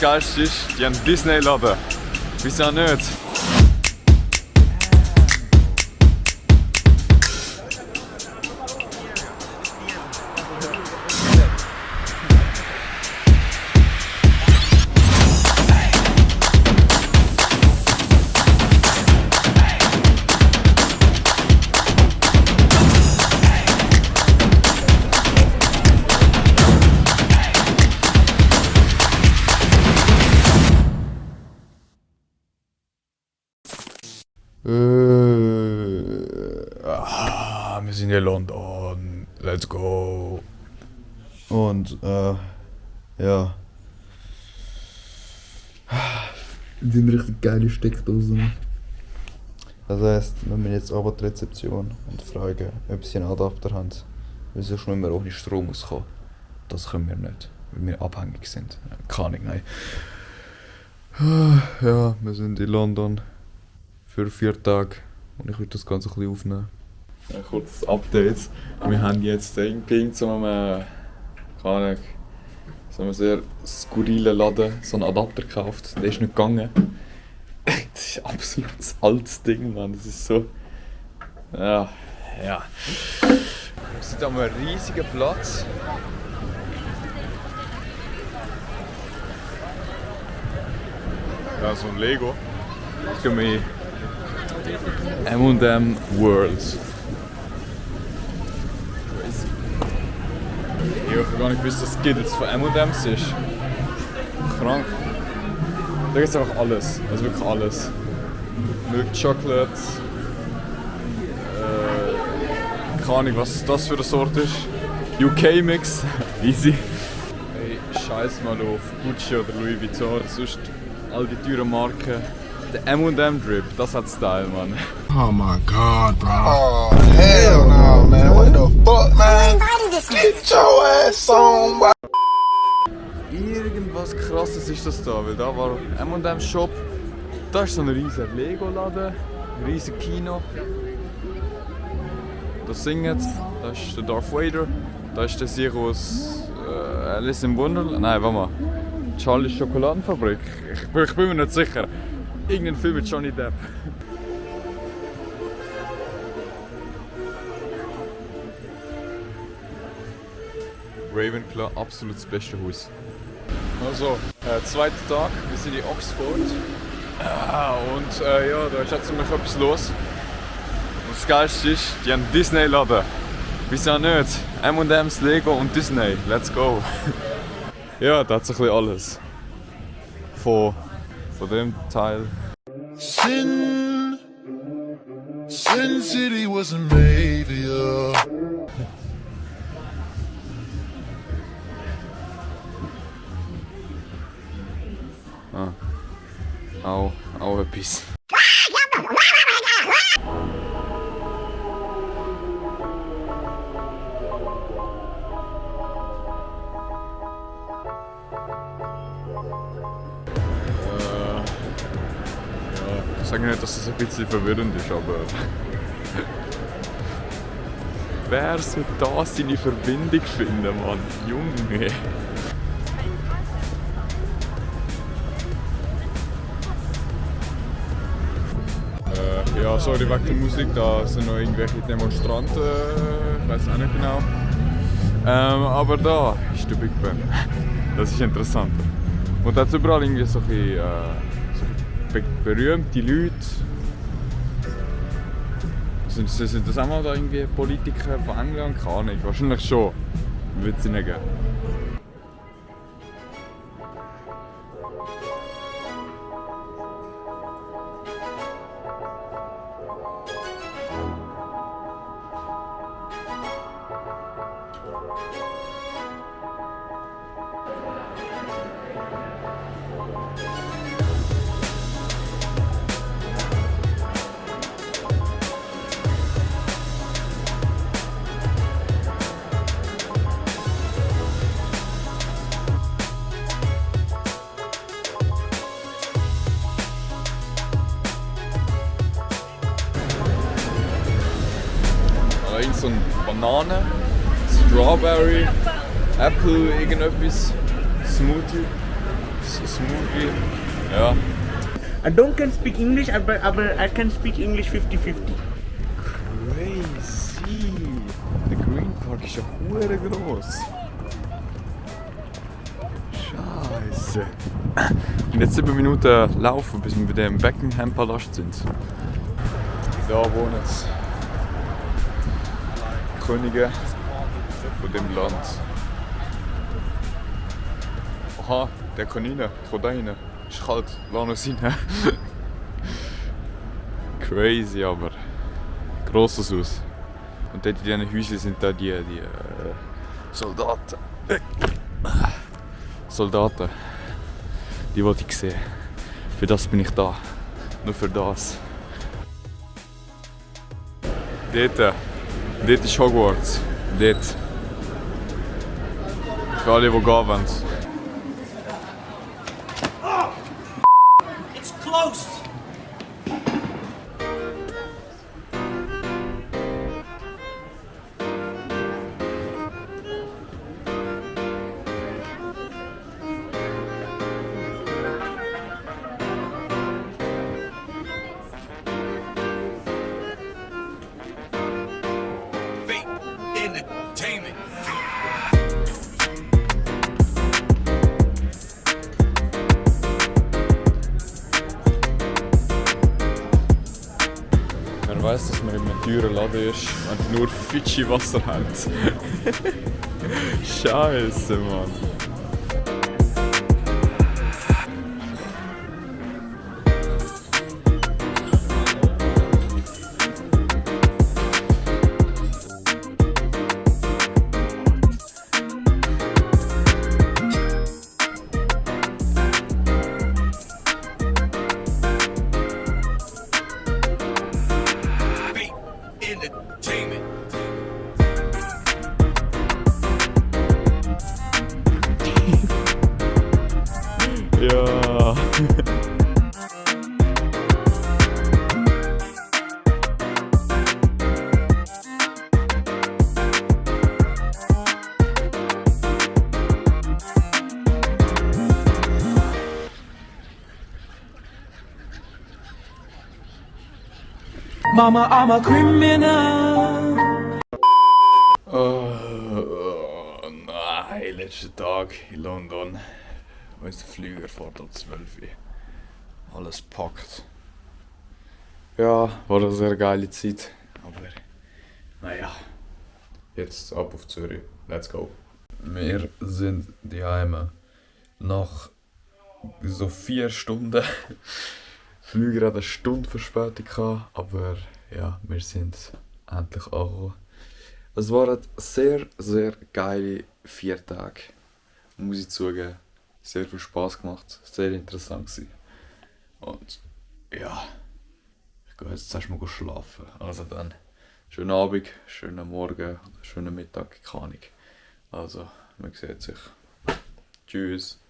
das Geilste ist, die haben Disney-Laden. Wieso nicht? Wir sind in London. Let's go. Und ja. Das sind richtig geile Steckdosen. Das heisst, wir müssen jetzt aber die Rezeption und fragen, ob sie einen Adapter haben. Weil sonst müssen wir ohne Strom auskommen. Das können wir nicht, weil wir abhängig sind. Keine Ahnung, nein. Ja, wir sind in London für 4 Tage und ich will das Ganze ein bisschen aufnehmen. Ein kurzes Update. Wir haben jetzt irgendwie so einen sehr skurrilen Laden so einen Adapter gekauft. Der ist nicht gegangen. Das ist ein absolut altes Ding, Mann. Das ist so. Ja. Wir sind an einem riesigen Platz. Ja, so ein Lego. Ich gehe mir M&M World. Ich habe gar nicht gewusst, dass es jetzt von M&M's ist. Krank. Da gibt es einfach alles. Also wirklich alles. Milk Chocolate. Keine Ahnung, was das für eine Sorte ist. UK Mix. Easy. Hey, scheiß mal auf Gucci oder Louis Vuitton. Sonst all die teuren Marken. Der M&M Drip, das hat Style, Mann. Oh my god, bro. Oh, hell no, man. What the fuck, man? Get your ass on, bro. Irgendwas krasses ist das da, weil da war M&M Shop. Da ist so ein riesiger Lego-Laden, ein riesiges Kino. Da singt, da ist der Darth Vader, da ist der Sieg aus Alice im Wunderland. Nein, warte mal. Charlie's Schokoladenfabrik. Ich bin mir nicht sicher. Irgendein Film mit Johnny Depp. Ravenclaw, absolut das beste Haus. Also, zweiter Tag, wir sind in Oxford. Und ja, da ist jetzt ziemlich etwas los. Und das Geilste ist, die haben Disney-Laden. Wieso nicht? M&M's, Lego und Disney. Let's go! Ja, da hat sich ein bisschen alles. Von dem Teil. Sin City was a mafia. Auch etwas. Ich sage nicht, dass das ein bisschen verwirrend ist, aber wer soll da seine Verbindung finden, Mann? Junge! Ja, sorry wegen der Musik, da sind noch irgendwelche Demonstranten, ich weiß auch nicht genau. Aber da ist der Big Ben. Das ist interessanter. Und da hat überall irgendwie so berühmte Leute. Sind das auch mal da irgendwie Politiker von England? Keine Ahnung, wahrscheinlich schon. Wird es nicht geben. Irgend so ein Banane, Strawberry, Apple, irgendetwas, Smoothie. Smoothie. Ja. I don't can speak English, but I can speak English 50-50. Crazy! Der Green Park ist ja hure gross. Scheiße. Und jetzt 7 Minuten laufen, bis wir bei dem Buckingham Palast sind. Da wohnen jetzt die Könige von dem Land. Aha, der kann rein. Ich will da rein. Ist kalt, lass uns rein. Crazy, aber grosses Haus. Und dort in diesen Häuschen sind da die Soldaten. Soldaten. Die wollte ich sehen. Für das bin ich da. Nur für das. Dort ist Hogwarts. Dort. Für alle, die gehen wollen. It's closed. Entertainment. Man weiss, dass man in einem teuren Laden ist und nur Fidschi-Wasser hat. Scheiße, Mann. Entertainment. Ja. Mama, I'm a criminal. Oh nein, letzter Tag in London. Unser Flüger fährt um 12 Uhr. Alles packt. Ja, war eine sehr geile Zeit. Aber naja, jetzt ab auf Zürich. Let's go. Wir sind daheim. Nach so 4 Stunden. Flüger hat eine Stunde Verspätung gehabt, aber ja, wir sind endlich angekommen. Es waren sehr, sehr geile 4 Tage. Muss ich zugeben. Sehr viel Spass gemacht, sehr interessant gewesen. Und ja, ich gehe jetzt erstmal schlafen. Also dann, schönen Abend, schönen Morgen, schönen Mittag, keine Ahnung. Also, man sieht sich. Tschüss.